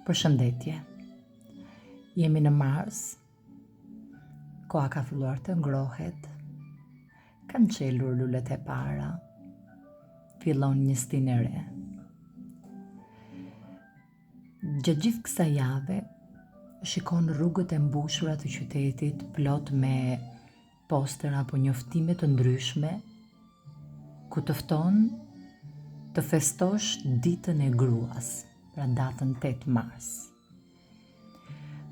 Përshëndetje. Jemi në mars. Koha ka filluar të ngrohet. Kanë çelur lulet e para. Fillon një stinë e re. Gjatë gjithë kësaj jave, shikon rrugët e mbushura të qytetit plot me postera apo njoftime të ndryshme ku të fton të festosh ditën e gruas, pra datën 8 mars.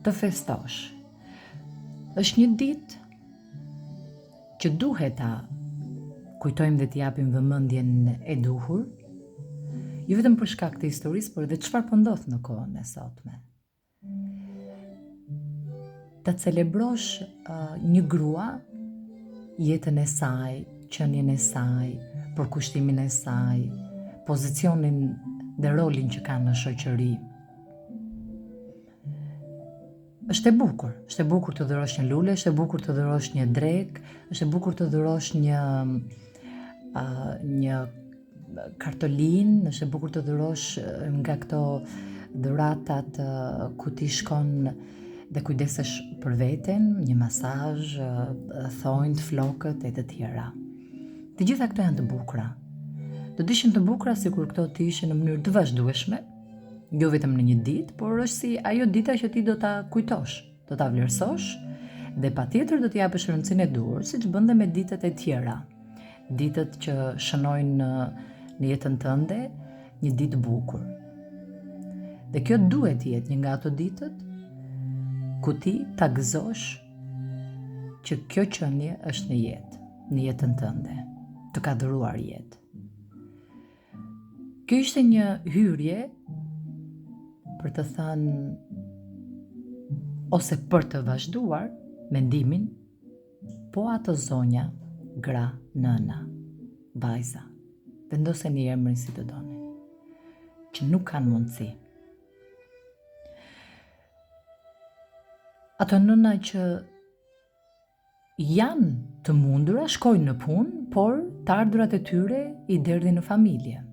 Të festosh. Është një ditë që duhet ta kujtojmë dhe t'i japim vëmendjen e duhur, jo vetëm për shkak të historisë, por edhe çfarë po ndodh në kohën e sotme. Ta celebrosh uh, një grua, jetën e saj, qenien e saj, përkushtimin e saj, pozicionin dhe rolin që ka në shoqëri. Është e bukur, është e bukur të dhurosh një lule, është e bukur të dhurosh një drekë, është e bukur të dhurosh një uh, një kartolinë, është e bukur të dhurosh nga këto dhuratat ku ti shkon dhe kujdesesh për veten, një masazh, thonjtë, flokët e të tjera. Të gjitha këto janë të bukura. Do të ishin të bukura sikur këto të ishin në mënyrë të vazhdueshme, jo vetëm në një ditë, por është si ajo dita që ti do ta kujtosh, do ta vlerësosh dhe patjetër do t'i japësh rëndësinë e duhur, siç bën dhe me ditët e tjera. Ditët që shënojnë në, në jetën tënde një ditë të bukur. Dhe kjo duhet të jetë një nga ato ditët ku ti ta gëzosh që kjo qenie është në jetë, në jetën tënde, të ka dhuruar jetë. Kjo ishte një hyrje për të thënë ose për të vazhduar mendimin po ato zonja, gra, nëna, vajza, vendoseni emrin si të doni, që nuk kanë mundësi. Ato nëna që janë të mundura, shkojnë në punë, por të ardhurat e tyre i derdhin në familje.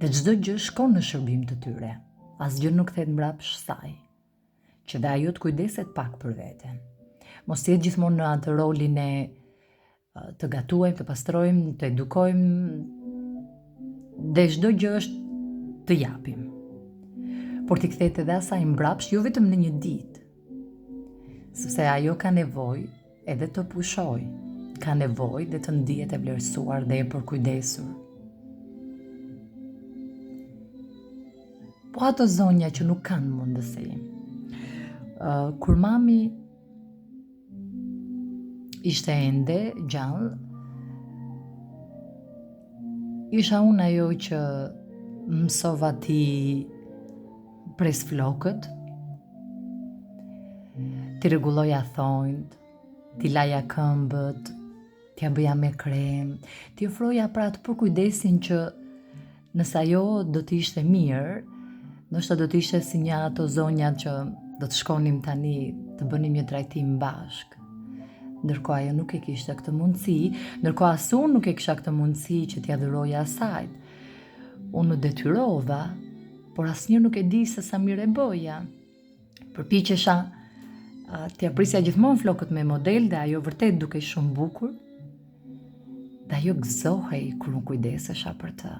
Dhe çdo gjë shkon në shërbim të tyre. Asgjë nuk kthehet mbrapsht saj. Që dhe ajo të kujdeset pak për veten. Mos të jetë gjithmonë në atë rolin e të gatuajmë, të pastrojmë, të edukojmë dhe çdo gjë është të japim. Por t'i kthehet edhe asaj mbrapsht, jo vetëm në një ditë. Sepse ajo ka nevojë edhe të pushojë, ka nevojë dhe të ndihet e vlerësuar dhe e përkujdesur. Po ato zonja që nuk kanë mundësi. Uh, kur mami ishte ende gjallë, isha unë ajo që mësova t'i pres flokët, t'i rregulloja thonjtë, t'i laja këmbët, t'ia bëja me krem, t'i ofroja pra atë përkujdesjen që nëse ajo do të ishte mirë, ndoshta do të ishte si një ato zonjat që do të shkonim tani të bënim një trajtim bashkë. Ndërkohë ajo nuk e kishte këtë mundësi, ndërkohë as unë nuk e kisha këtë mundësi që t'ia dhuroja asaj. Unë u detyrova, por asnjëherë nuk e di se sa mirë e bëja. Përpiqesha t'ia prisja gjithmonë flokët me model dhe ajo vërtet dukej shumë bukur. Dhe ajo gëzohej kur unë kujdesesha për të.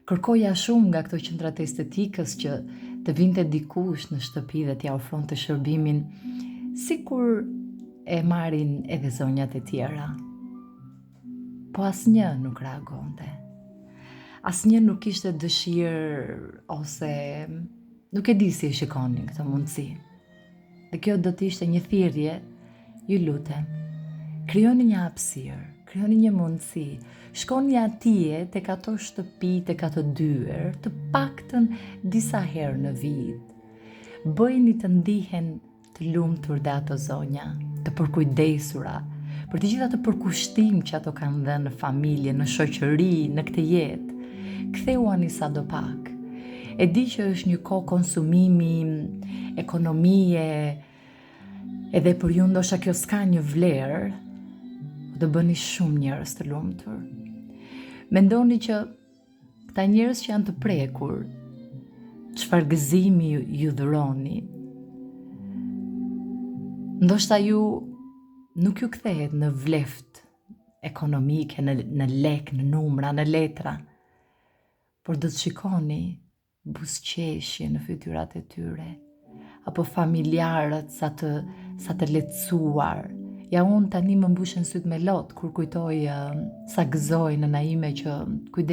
Kërkoja shumë nga këto qendrat e estetikës që të vinte dikush në shtëpi dhe t'ia ofronte shërbimin sikur e marrin edhe zonjat e tjera. Po asnjë nuk reagonte. Asnjë nuk kishte dëshirë ose nuk e di si e shikonin këtë mundësi. Dhe kjo do të ishte një thirrje, ju lutem, krijoni një hapësirë, krijoni një mundësi, shkoni atje tek ato shtëpi, tek ato dyer, të paktën disa herë në vit. Bëjini të ndihen të lumtur dhe ato zonja, të përkujdesura, për të gjithë atë përkushtim që ato kanë dhënë në familje, në shoqëri, në këtë jetë. Ktheuani sado pak. E di që është një kohë konsumimi, ekonomie, edhe për ju ndoshta kjo s'ka një vlerë, do bëni shumë njerëz të lumtur. Mendoni që Këta njerëz që janë të prekur. Çfarë gëzimi ju dhuroni. Ndoshta ju nuk ju kthehet në vleftë ekonomike, në, në lek, në numra, në letra, por do të shikoni buzëqeshje në fytyrat e tyre, apo familjarët sa të, sa të lehtësuar. Ja unë tani më mbushen sytë me lot, kur kujtoj uh, sa gëzohej nëna ime që kujdes.